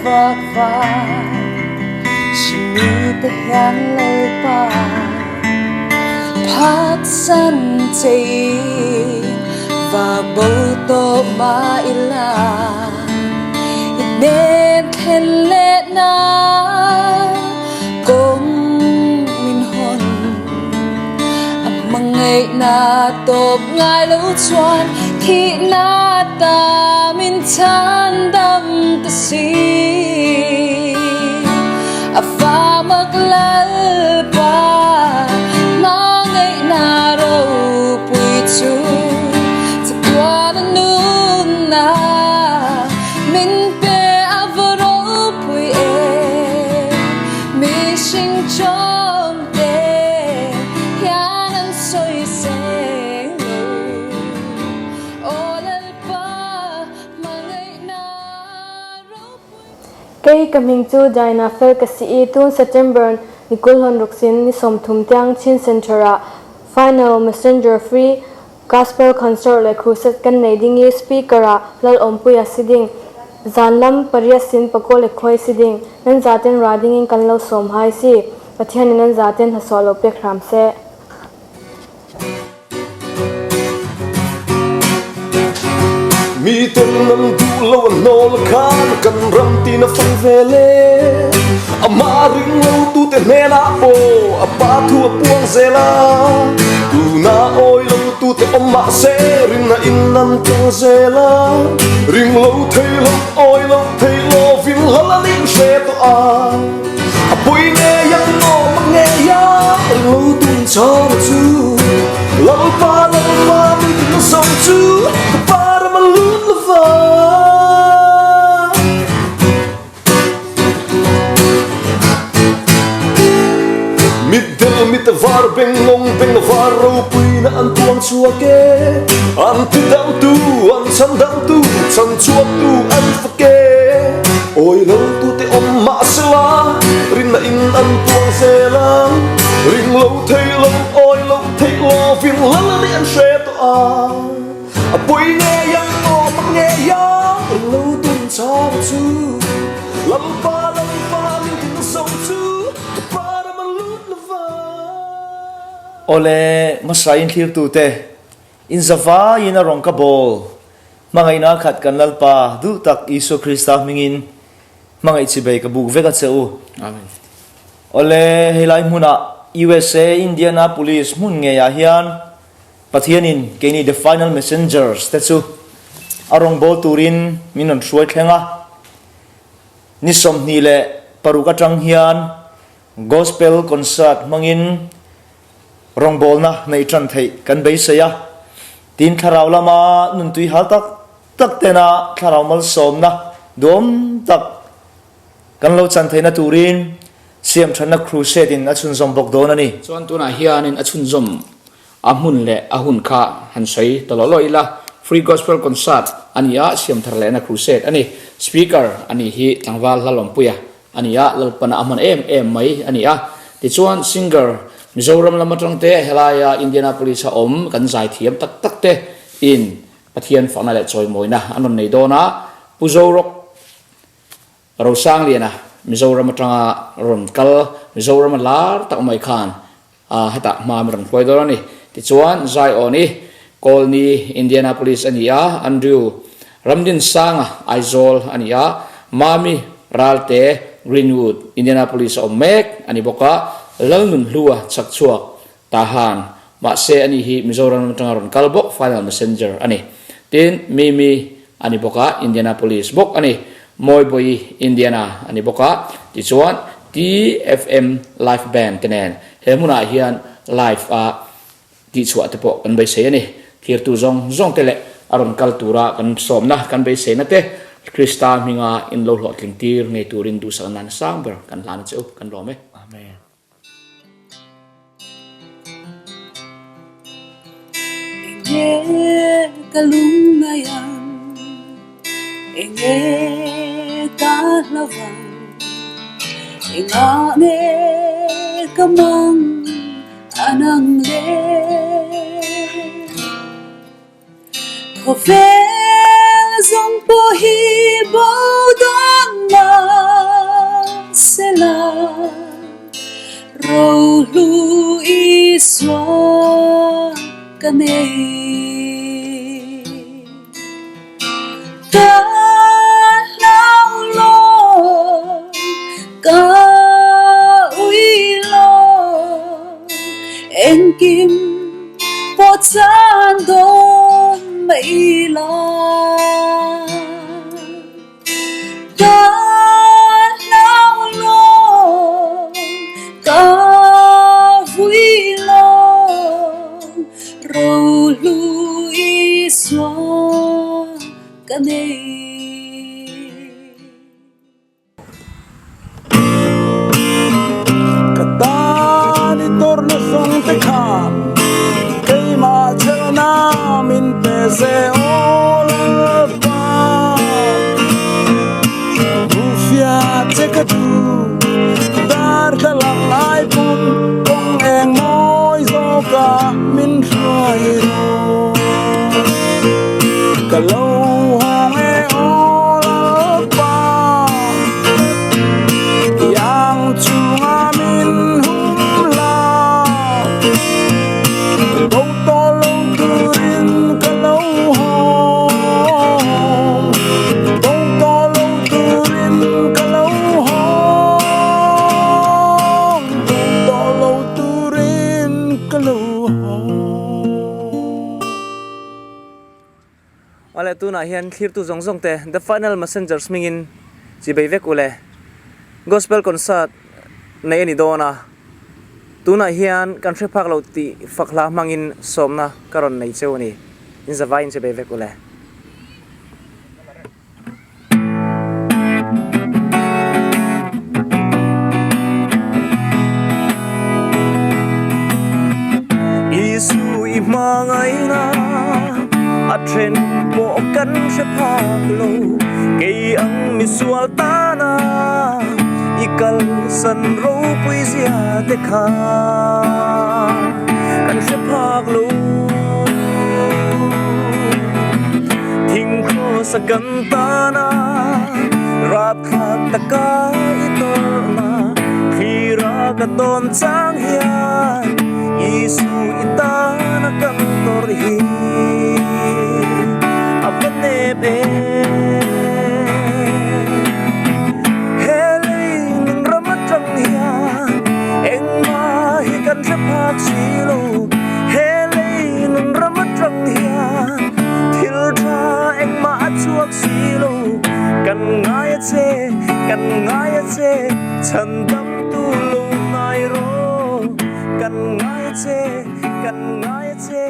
vak vai Hrimite hian Lalpa Phatsan chein vak bo tawh mah ila I hnen thlen leh nan kawng min hawn A hmangaihna tawp ngai lo chuan thihna ta min chhan dam ta si. A fa mak Lalpa hmangaihna ropui chu chatuan a nunna min pe a va ropui em mihring chawm te hian an sawi seng lo aw Lalpa hmangaihna ropui Kei ka hming chu Jaina Fel ka si i tun September ni kulhawn ruksin ni 30 tiang Chin Centre ah Final Messenger Free Gospel Concert le Crusade kan nei ding i Speaker ah Lalawmpuia si ding. Zan lam pariat sin pakaw le khuai si ding. Nan zaten ra ding in kan lo sawm hai si. Pathian nih nan zaten hnasuah lo pek hram seh. Mi ten nan duh lo an hnawl khan kan ram tin a fang ve le. Amah ring lo tute hnenah pawh a pa thu a puang zel a, tuna awi lo tute awm mahse rinna in an tel zel a, ring lo thei lo awi lo thei lovin lal an inhre tawh a, a pui ngei ang awm a ngei a, ring lo tun chang chu Lalpa Lalpa min tin zo chu ka pa ram a lut lova. Mitdel mit var beng lawng beng var ropuina an tuang chhuak e An ti dangtu an chhan dangtu chhan chhuaktu an fak e Awi lo tute awm mahsela rinna in an tuang zel a Ring lo thei lo awi lo theih lovin lal a nih an hre tawh a A pui ngei ang awm a ngei ang ring lo tun chang chu Lalpa Lalpa min tin zo chu ka pa ram a lut lova. Awle hmasa in thlirtute in zavaiin a rawn ka bawl hmangaihna khat kan Lalpa duh tak Isua Krista hmingin hmangaih chibei ka buk vek a che u. Amen. Awle helai hmunah USA Indianapolis hmun ngeiah hian Pathianin keini The Final Messengers te chu a rawngbâwl turin min rawn hruai thleng a. Ni 26 aṭang hian Gospel Concert hmangin rawngbâwlna neih ṭan theih kan beisei a. Tin, thlarau lama nuntui hal tak tak tena thlarau malsawmna duhawm tak kan lo chan theihna turin siamṭhatna crusade in a chhunzawm bawk dawn a ni. Chuan tunah hianin a chhunzawm a hmun leh a hun kha han sawi ta lawh lawh ila, Free Gospel Concert a ni a, siamthar lehna crusade a ni. Speaker a nih hi tlangval Hlalawmpuia a ni a, Lalpana a hman em em mai a ni a. Tichuan singer Mizoram lam atang te helaia Indianapolis a awm kan zaithiam tak tak te in Pathian fakna leh chawimawina an rawn nei dawn a, Pu Zorok Rosangliana Mizoram atanga rawn kal, Mizoram a lar tak mai khan hetah hma min rawn hruai dawn a ni. Tichuan, Zion i Colney, Indianapolis a ni a, Andrew Ramdinsanga Aizawl a ni a, Mami Ralte Greenwood, Indianapolis a awm mek a ni bawk a, Lalnunhlua Chhakchhuak Tahan, mahse ani hi Mizoram atanga rawn kal bawk Final Messenger a ni. Tin, Mimi a ni bawk a, Indianapolis bawk a ni. Mawibawi Indiana a ni bawk a. Tichuan, TFM Live Band te nen he hmunah hian live a tihchhuah te pawh kan beisei a ni. Thirtu zawng zawng te leh a rawn kal tura kan sawmna kan beiseina te Krista hminga in lo hlawhtling tir ngei turin duhsakna nan sang ber kan hlan a che u, kan lawm e. Amen. Enge ka lungngai ang, enge ka hlavang, engah nge ka mang anang le. Khawvel zawng pawh hi bo dawn mah. ka nei. Ka hlau lo, ka ui lo, engkim pawh chan dawn mai la. Ka hlau lo, ka vui lo, rohlu Isua ka nei. Ka tan i tawrhna zawng te khan keimah chelhna min pe se aw Lalpa. Hmuhfia che ka duh darthlalang ai pawn kawng eng mawi zawkah min hruai rawh. Ka lo hawng e aw Lalpa, iang chunga min hum la. Bo tawh lo turin ka lo hawng, bo tawh lo turin ka lo hawng, bo tawh lo turin ka lo hawng. Awle tunah hian thlirtu zawng zawng te The Final Messengers hmingin chibei vek ule. Gospel Concert nei a ni dawn a, tunah hian kan hre phak lo tih fak hla hmangin sawmna ka rawn nei cheu a ni. In zavaiin chibei vek ule. Isu i hmangaihna a then pawh kan hre phak lo, kei ang misual tana i kalsan ropui zia te kha kan hre phak lo. Thingkhaw sa kan tana rapthlak taka i tawrhna thlira ka tawn chang hian Isu i tana kan tawrh hi a va nep em. He lei nun ram atang hian engmah hi kan hre phak si lo. He lei nun ram atang hian thil tha engmah a chhuak si lo. Kan ngai a che, kan ngai a che, chhan dam tu lo hnai rawh. Kan ngai a che, kan ngai a che.